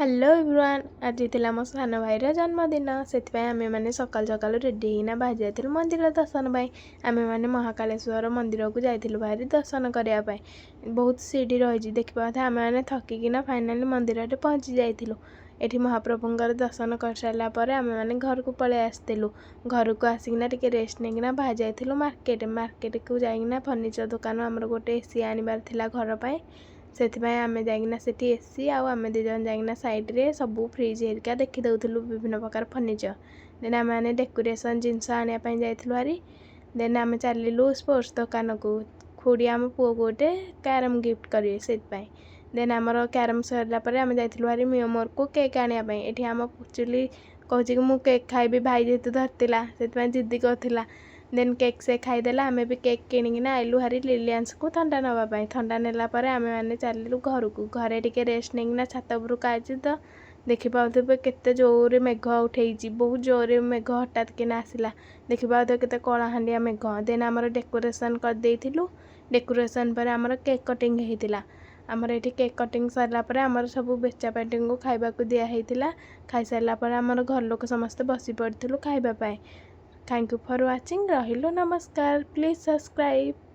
Hello everyone, ଆଜି ଥିଲା ମୋ ସାନ ଭାଇର ଜନ୍ମଦିନ। ସେଥିପାଇଁ ଆମେମାନେ ସକାଳୁ ସକାଳୁ ରେଡ଼ି ହେଇକିନା ବାହାରି ଯାଇଥିଲୁ ମନ୍ଦିର ଦର୍ଶନ ପାଇଁ। ଆମେମାନେ ମହାକାଳେଶ୍ୱର ମନ୍ଦିରକୁ ଯାଇଥିଲୁ ବାହାରି ଦର୍ଶନ କରିବା ପାଇଁ। ବହୁତ ସିଢ଼ି ରହିଛି, ଦେଖିପାରୁଥିବେ। ଆମେମାନେ ଥକିକିନା ଫାଇନାଲି ମନ୍ଦିରରେ ପହଞ୍ଚି ଯାଇଥିଲୁ। ଏଠି ମହାପ୍ରଭୁଙ୍କର ଦର୍ଶନ କରିସାରିଲା ପରେ ଆମେମାନେ ଘରକୁ ପଳେଇ ଆସିଥିଲୁ। ଘରକୁ ଆସିକିନା ଟିକେ ରେଷ୍ଟ ନେଇକିନା ବାହାରି ଯାଇଥିଲୁ ମାର୍କେଟ। ମାର୍କେଟକୁ ଯାଇକିନା ଫର୍ଣ୍ଣିଚର ଦୋକାନ, ଆମର ଗୋଟେ ଏସି ଆଣିବାର ଥିଲା ଘର ପାଇଁ। ସେଥିପାଇଁ ଆମେ ଯାଇକିନା ସେଠି ଏସି ଆଉ ଆମେ 2 ଜଣ ଯାଇକିନା ସାଇଡ଼୍ରେ ସବୁ ଫ୍ରିଜ୍ ହେରିକା ଦେଖିଦେଉଥିଲୁ, ବିଭିନ୍ନ ପ୍ରକାର ଫର୍ଣ୍ଣିଚର। ଦେନ୍ ଆମେମାନେ ଡେକୋରେସନ୍ ଜିନିଷ ଆଣିବା ପାଇଁ ଯାଇଥିଲୁ ଭାରି। ଦେନ୍ ଆମେ ଚାଲିଲୁ ସ୍ପୋର୍ଟସ୍ ଦୋକାନକୁ। ଖୁଡ଼ି ଆମ ପୁଅକୁ ଗୋଟେ କ୍ୟାରମ୍ ଗିଫ୍ଟ କରିବେ, ସେଥିପାଇଁ। ଦେନ୍ ଆମର କ୍ୟାରମ୍ ସରିଲା ପରେ ଆମେ ଯାଇଥିଲୁ ଭାରି ମିଓମୋରକୁ କେକ୍ ଆଣିବା ପାଇଁ। ଏଠି ଆମ ପୁଚୁଲି କହୁଛି କି ମୁଁ କେକ୍ ଖାଇବି। ଭାଇ ଯେହେତୁ ଧରିଥିଲା, ସେଥିପାଇଁ ଜିଦ୍ଦି କରୁଥିଲା। ଦେନ୍ କେକ୍ ସେ ଖାଇଦେଲା। ଆମେ ବି କେକ୍ କିଣିକିନା ଆଇଲୁ ଭାରି ଲିଲିଆନ୍ସକୁ ଥଣ୍ଡା ନେବା ପାଇଁ। ଥଣ୍ଡା ନେଲା ପରେ ଆମେମାନେ ଚାଲିଲୁ ଘରକୁ। ଘରେ ଟିକେ ରେଷ୍ଟ ନେଇକିନା ଛାତ ଉପରକୁ ଆଇଛୁ ତ ଦେଖିପାରୁଥିବେ କେତେ ଜୋରରେ ମେଘ ଉଠେଇଛି। ବହୁତ ଜୋରରେ ମେଘ ହଠାତ୍ କିନା ଆସିଲା। ଦେଖିପାରୁଥିବେ କେତେ କଳାହାଣ୍ଡିଆ ମେଘ। ଦେନ୍ ଆମର ଡେକୋରେସନ୍ କରିଦେଇଥିଲୁ। ଡେକୋରେସନ୍ ପରେ ଆମର କେକ୍ କଟିଂ ହେଇଥିଲା। ଆମର ଏଠି କେକ୍ କଟିଂ ସରିଲା ପରେ ଆମର ସବୁ ବେଚା ପାର୍ଟିଙ୍କୁ ଖାଇବାକୁ ଦିଆ ହେଇଥିଲା। ଖାଇସାରିଲା ପରେ ଆମର ଘର ଲୋକ ସମସ୍ତେ ବସି ପଡ଼ିଥିଲୁ ଖାଇବା ପାଇଁ। Thank you for watching. ରହିଲୁ, ନମସ୍କାର। Please subscribe.